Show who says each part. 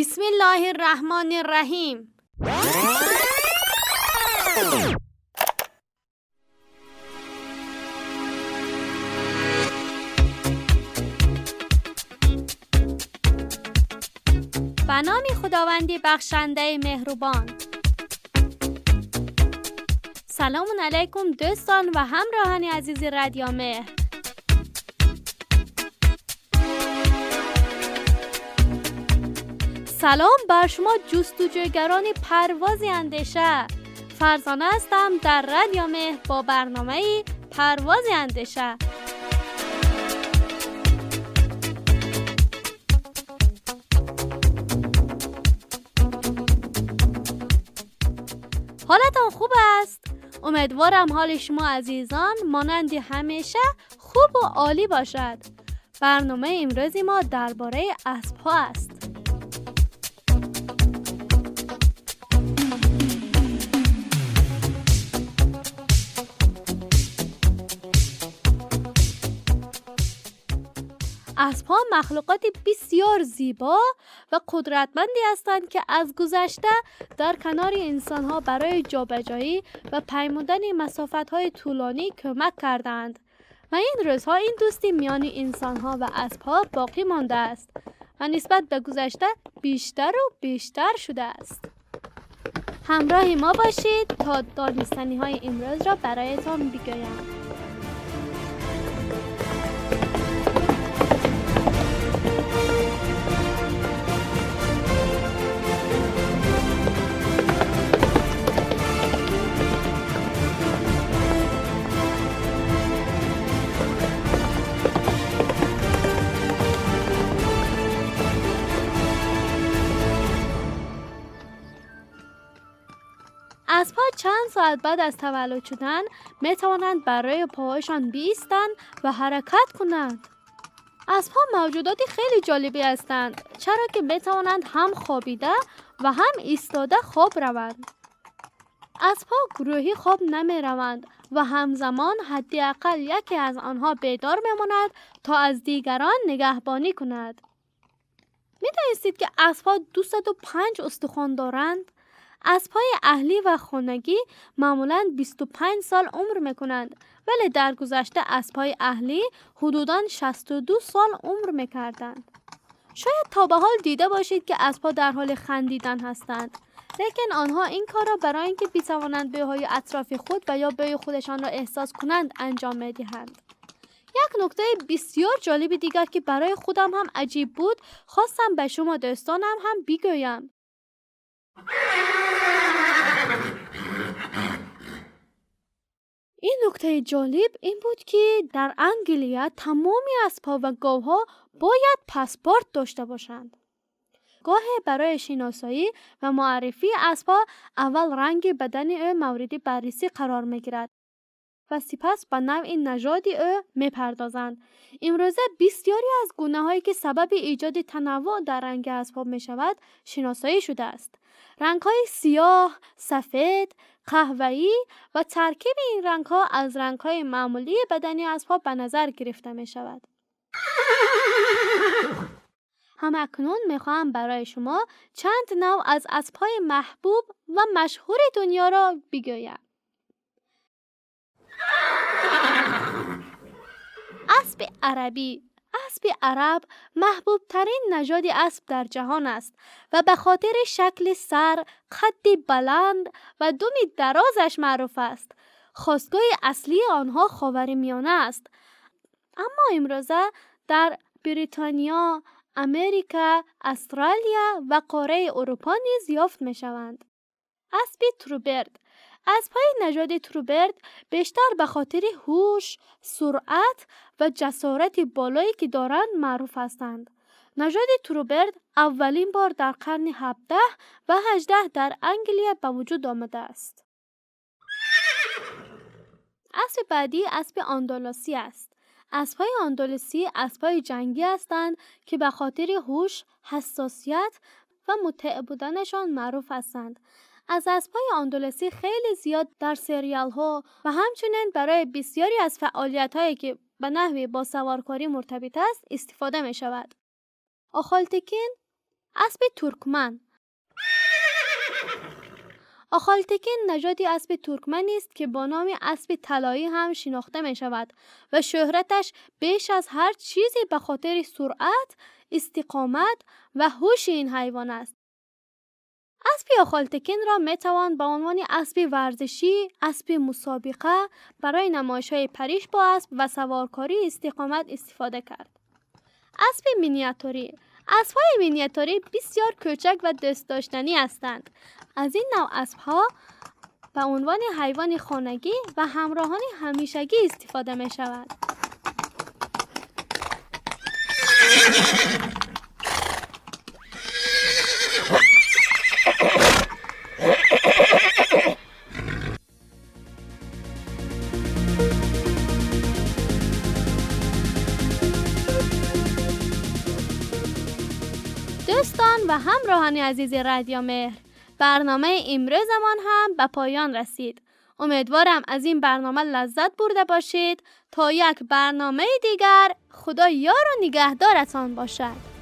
Speaker 1: بسم الله الرحمن الرحیم. به نام خداوندی بخشنده مهربان. سلام علیکم دوستان و همراهان عزیز رادیو مهر. سلام بر شما جستجوگران پرواز اندیشه. فرزانه هستم در رادیو مهر با برنامه پرواز اندیشه. حالتان خوب است؟ امیدوارم حال شما عزیزان مانند همیشه خوب و عالی باشد. برنامه امروز ما درباره اسب‌ها است. اسب‌ها مخلوقات بسیار زیبا و قدرتمندی هستند که از گذشته در کنار انسان‌ها برای جابجایی و پیمودن مسافت‌های طولانی کمک کردند و این روزها این دوستی میان انسان‌ها و اسب‌ها باقی مانده است و نسبت به گذشته بیشتر و بیشتر شده است. همراه ما باشید تا دانستنی‌های امروز را برایتان بگویم. اسب‌ها چند ساعت بعد از تولد شدن می توانند برای پاهایشان بایستند و حرکت کنند. اسب‌ها موجودات خیلی جالبی هستند، چرا که می توانند هم خوابیده و هم ایستاده خواب روند. اسب‌ها گروهی خواب نمی روند و همزمان حداقل یکی از آنها بیدار می ماند تا از دیگران نگهبانی کند. می دانستید که اسب‌ها 205 استخوان دارند؟ اسب‌های اهلی و خانگی معمولاً 25 سال عمر می‌کنند، ولی در گذشته اسب‌های اهلی حدوداً 62 سال عمر می‌کردند. شاید تا به حال دیده باشید که اسب‌ها در حال خندیدن هستند، لیکن آنها این کار را برای اینکه بتوانند بوهای اطراف خود و یا بوی خودشان را احساس کنند انجام می‌دهند. یک نکته بسیار جالب دیگر که برای خودم هم عجیب بود، خواستم به شما دوستانم هم بگویم. این نکته جالب این بود که در انگلیا تمامی اسب‌ها و گاوها باید پاسپورت داشته باشند. گاهی برای شناسایی و معرفی اسب‌ها اول رنگ بدن او مورد بررسی قرار می‌گیرد و سپس به نوع نژاد او می‌پردازند. امروزه بسیاری از گونه‌هایی که سبب ایجاد تنوع در رنگ اسب‌ها می‌شود شناسایی شده است. رنگ‌های سیاه، سفید، قهوه‌ای و ترکیب این رنگ‌ها از رنگ‌های معمولی بدنی اسب‌ها به نظر گرفته می‌شود. همکنون می‌خواهم برای شما چند نوع از اسب‌های محبوب و مشهور دنیا را بگویم. اسب عربی. اسب عرب محبوب ترین نژاد اسب در جهان است و به خاطر شکل سر، قد بلند و دم درازش معروف است. خاستگاه اصلی آنها خاورمیانه است، اما امروزه در بریتانیا، امریکا، استرالیا و قاره اروپا نیز یافت می شوند. اسب تروبرد. اسب‌های نژاد تروبرد بیشتر به خاطر هوش، سرعت و جسارت بالایی که دارند معروف هستند. نژاد تروبرد اولین بار در قرن 17 و 18 در انگلیه به وجود آمده است. اسب بعدی اسب اندلسی است. اسب‌های اندلسی اسب‌های جنگی هستند که به خاطر هوش، حساسیت و مطیع بودنشان معروف هستند. از اسب‌های اندلسی خیلی زیاد در سریال‌ها و همچنین برای بسیاری از فعالیت‌هایی که به نحوی با سوارکاری مرتبط است استفاده می‌شود. آخالتکین Аспи туркман. Ахалтекин нажоди аспи туркман аст, ки бо номи аспи талоӣ ҳам шинохта мешавад ва шӯҳраташ беш аз ҳар чизе ба хотири суръат, истиқомат ва ҳуши ин ҳайвон аст. Аспи Ахалтекинро метавон ба унвони аспи варзишӣ, аспи мусобиқа, барои намоишҳои париш бо асп ва саворкории истиқомат истифода кард. Аспи миниатюрӣ. Аспҳои миниатюрӣ бисёр кӯчак ва дӯстдоштанӣ ҳастанд. Аз ин навъ аспҳо ба унвони ҳайвони хонагӣ ва ҳамроҳони ҳамешагӣ истифода мешавад. Дӯстон ва ҳамроҳони азизи Радио Меҳр, барномаи имрӯзамон ҳам ба поён расид. Умедворам, аз ин барнома лаззат бурда бошед. То як барномаи дигар, Худо ёру нигаҳдоратон бошад.